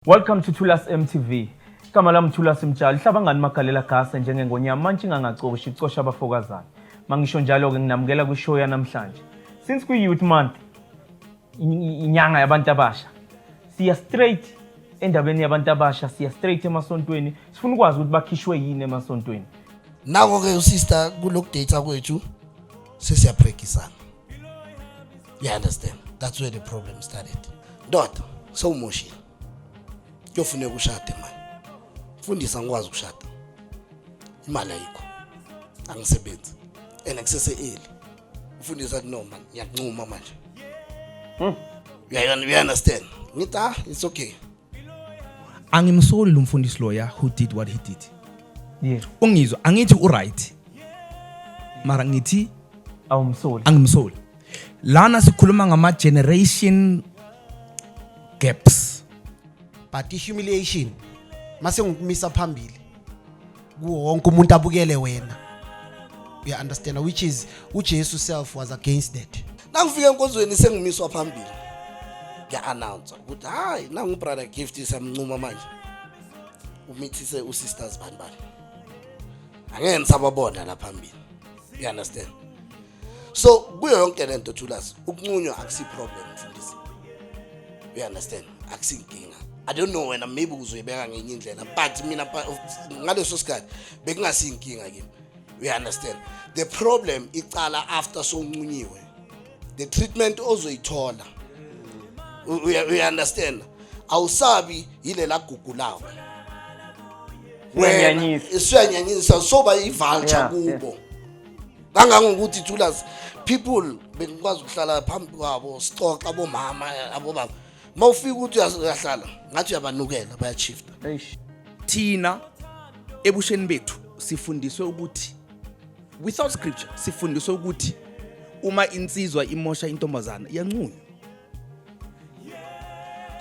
Welcome to Thulas MTV. Igama lami Thulas Mtshali, hlabangani magalela gase njengengonyama mantshinga ngacoshi icosha abafokazana. Mangisho njalo ke nginamukela kwishow yanamhlanje. Since kwi Youth Month, inyanga yabantu abasha. Siya straight endabeni yabantu abasha, siya straight emasontweni. Sifuna ukwazi ukuthi bakhishwe yini emasontweni. Nako ke usister kulokudata kwethu sesiyabreakisana. You understand? That's where the problem started. Ndoda, sewumoshile. Kuyofuneka ushade manje. Mfundisi, angikwazi ukushada. Imali ayikho. Angisebenzi. And kusese early. Mfundisi athi, "No man, ngiyakuncuma manje." You understand? Ngithi, "Ah, it's okay." Angimsoli lo mfundisi loya who did what he did. Ungizwa, angithi uright, mara ngithi Awumsoli. Angimsoli. Lana sikhuluma ngama generation gaps. But i-humiliation mase ngikumisa phambili kuwo wonke umuntu abukele wena, you understand, which is uJesu self was against that. Nangifika enkonzweni sengimiswa phambili, ngiya-announce ukuthi, "Hayi, nangu brother Gift, siyamncuma manje, umithise usisters bani bani, angeke nisababona la phambili." You understand? So kuyo yonke lento, Thulas, ukuncunywa akusi problem, mfundisi. You understand? Akusinkinga. I don't know wena, maybe uzoyibeka ngenye indlela, but mina ngaleso sikhathi bekungasiyinkinga kimi. You understand? The problem icala after sowuncunyiwe, the treatment ozoyithola. You understand? Awusabi yilela gugu lawo. Siyanyanyisa. Isiyanyanyisa, soba i-vulture kubo, kangangokuthi, Thulas, people bengikwazi ukuhlala phambi kwabo sixoxa, abomama, abobaba, mawufika ukuthi uyahlala ngathi uyabanukela, bayashifta. Eish. Thina ebusheni bethu sifundiswe ukuthi, without scripture, sifundiswe ukuthi uma insizwa imosha intombazana, iyanqunywa.